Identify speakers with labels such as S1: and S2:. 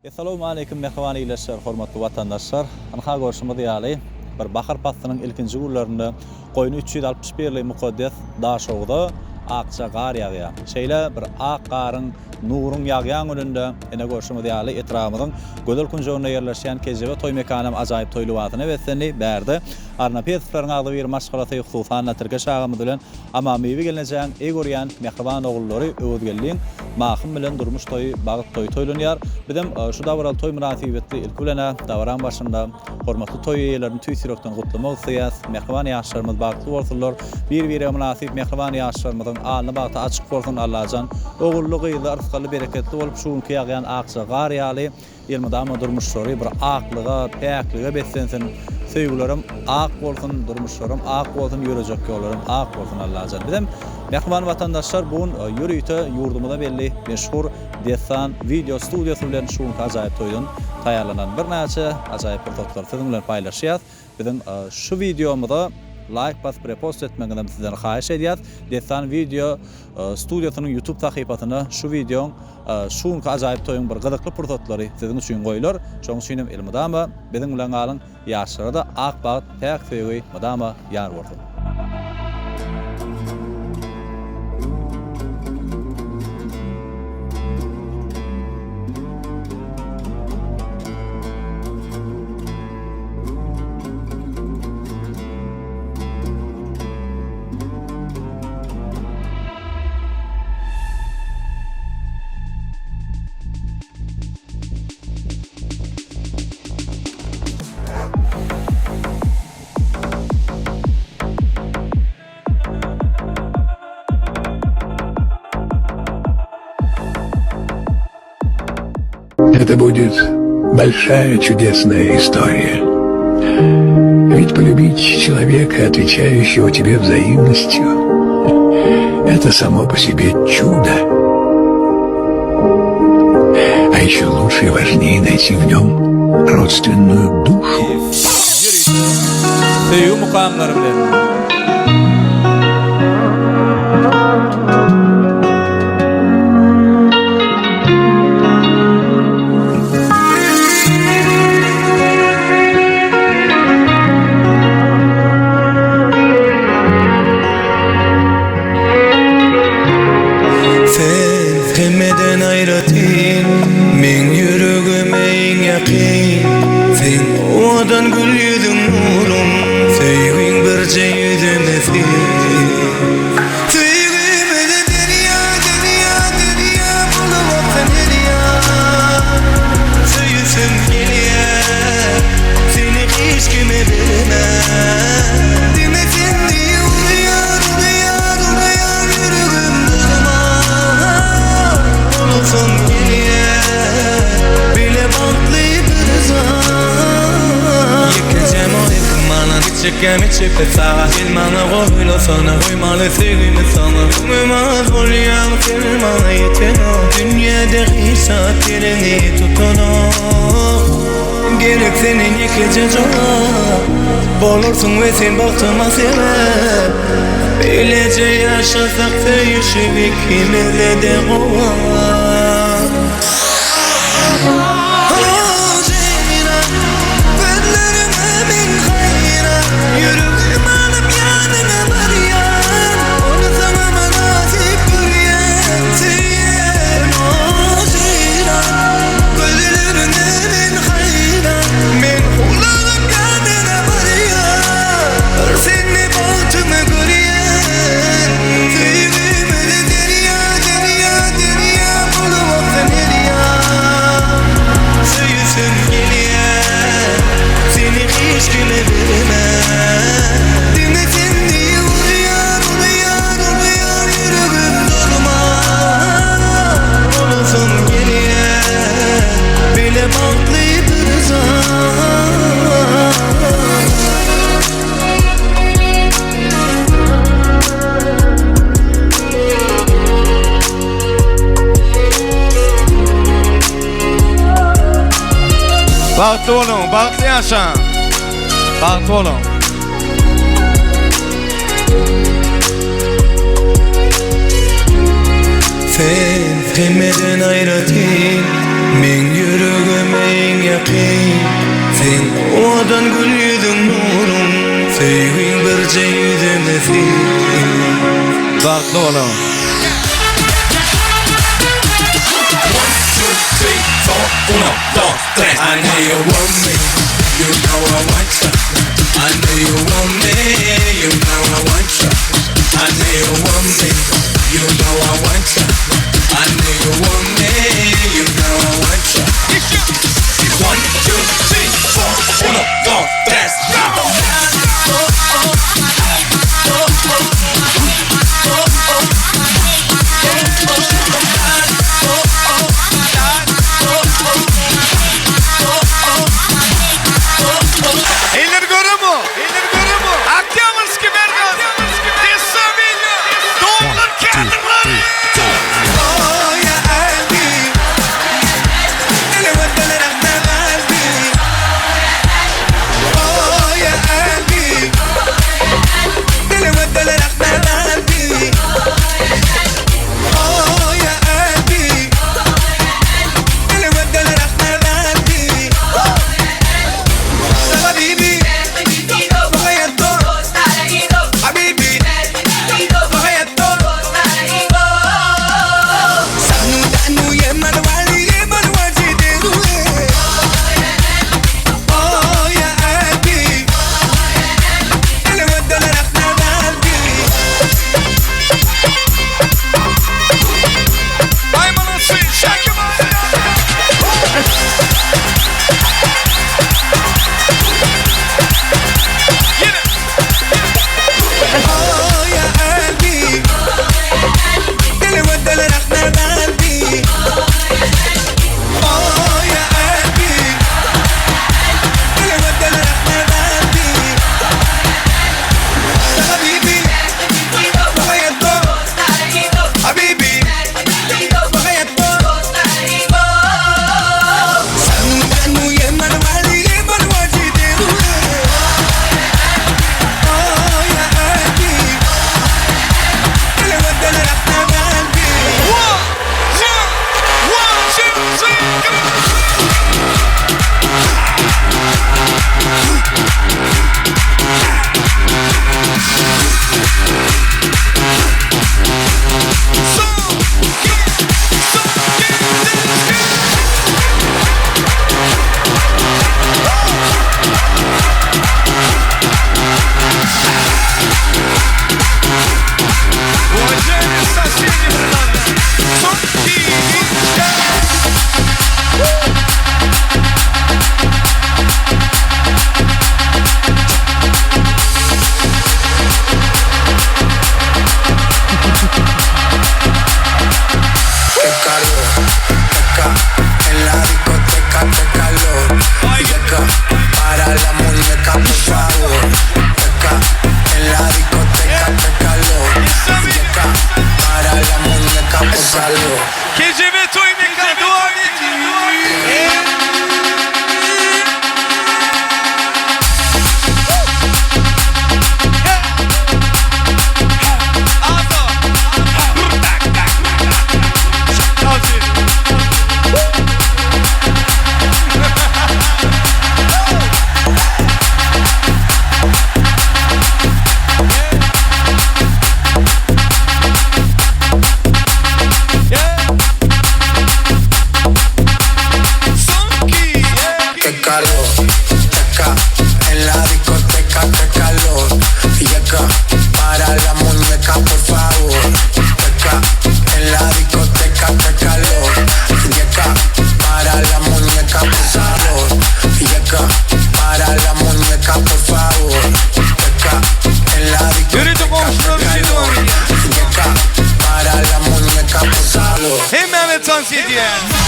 S1: Essalawmaleýkim mähriban ildeşler, hormatly watandaşlar! Ynha görşümiz ýaly, bir bahar paslynyň ilkinji günlerinde goýny 361 li mukaddes Daşogza akja gar ýagýar. Şeýle bir ak garyň, nuruň ýagýan gününde, ine görşüňiz ýaly, etrabymyzyň gözel künjeginde ýerleşýän Kejebe toý mekanam ajaýyp toý lybasyna beslendi. Bärde Arnapesowlaryň agzybir maşgalasy, hususan-da, Tirkeş agamyz bilen Amanbibi gelnejäň eý görýän mähriban ogullary Öwezgeldiň Mahym bilen durmuş toýy, bagt toýy toýlanýar. Bizem şu dabaraly toý mynasybetli ilki bilen-ä dabaraň başynda hormatly toý eýelerini tüýs ýürekden gutlamak isleýäs. Mähriban ýaşlarymyz bagtly bolsunlar. Bir-birege mynasyp mähriban ýaşlarymyzyň alny bagty açyk bolsun Allajan. Ogully-gyzly, yrsgally, bereketli bolup şu günki ýagýan akja gar ýaly Elmydama durmuşlary bir aklyga, päklige beslensin, söýgülerem ak bolsun, durmuşlaram ak bolsun, ýörejek ýollaram ak bolsun Allajan. Bizem mähriban watandaşlar bu gün ýörite ýurdumyza belli meşhur Dessan wideo studiýasy bilen şu günki ajaýyp toýdan taýýarlanan birnäçe ajaýyp pursatlary siziň bilen paýlaşýas. Biziň şu wideomyza laýk basyp repost etmegiňizem sizden haýyş edýäs. Dessan wideo studiýasynyň YouTube sahypasynda şu wideoň şu günki ajaýyp toýuň bir gyzykly pursatlary siziň üçin goýlar. Şonuň üçin hem elmydama biziň bilen galyň. Ýaşlara-da ak bagt, päk söýgi mydama ýar bolsun!
S2: Это будет большая чудесная история. Ведь полюбить человека, отвечающего тебе взаимностью, это само по себе чудо. А еще лучше и важнее найти в нем родственную душу.
S1: Söýgi mukamlary bilen.
S3: Sen hemmeden aýratyn, meň ýüregime iň ýakyn. Seň owadan gül ýüzüň nurum, söýgiň birje ýüzüme syn. Söýgimizi derýa, derýa, derýa bolup aksyn her ýan. Söýesim gelýär, seni hiç kime bermen. Diňe sen diýip urýar, urýar, urýar ýüregim durman. Bolasym gelýär, bile bagtly bir jan. Ýekejem oýun maňa Çekgämi çepe saga Gel maňa goýlasana Goýmaly söýgimi saňa Öňüm az bolýaň sen maňa ýetenok Dünýäde hiç zat ýeriňi tutanok Gerek senden ýekeje jogap Bolarsyň we sen bagtyma sebäp Bileje ýaşasak söýüşip ikimizede gowak.
S4: Bagtly boluň, bagtly ýaşaň. Bagtly boluň.
S3: Sen hemmeden aýratyn, meň ýüregim. I know you want me, you know I want you. I know you want me, you know I want you. I know you want me, you know I want you. I know you want me, you know I want you. One, two, three, four, uno, dos, tres, go!
S4: Eller görümo? Eller görümo? Oktýabrskiý merkezi. Dessa milýon. Dollar kadrlary.
S3: Oh ya قلبي اللي ودى لرغبة قلبي Oh يا قلبي اللي ودى لرغبة قلبي Oh يا قلبي اللي ودى لرغبة قلبي حبيبي بغيت حبيبي بغيت سانو دانو يا مروالي يا مروالي ديروي اه يا قلبي اللي ودى لرخنا قلبي
S4: Aýmanasy, Şäkim. Ýene.
S3: اه يا قلبي اللي ودى لرخنا قلبي اه يا قلبي اللي ودى لرخنا قلبي حبيبي بغيت حبيبي بغيت سانو دانو يا مروالي يا مروالي ديروي اه يا قلبي اللي ودى لرخنا قلبي
S4: One, two, one, two, three, go! So, yeah, so, yeah, let's go! Уважаемые соседи, Son, iki, üç, dört.
S5: Qué calor, teca, en la discoteca, qué calor. Teca, para la muñeca, por favor. Teca, en la discoteca, qué calor. Teca, para la muñeca, por favor.
S4: KCB Toy Mekan dowam edýär.
S5: Qué calor, teca, en la discoteca, qué calor. Yeca, para la muñeca, por favor. Teca, en la discoteca, qué calor. Yeca, para la muñeca, por favor. Yeca, para la muñeca, por favor. Teca, en la
S4: Ýörite
S5: discoteca,
S4: goňşular
S5: qué
S4: üçin
S5: calor.
S4: dowam edýär.
S5: Yeca, para la muñeca, por favor.
S4: Hemmämiz tans edýär.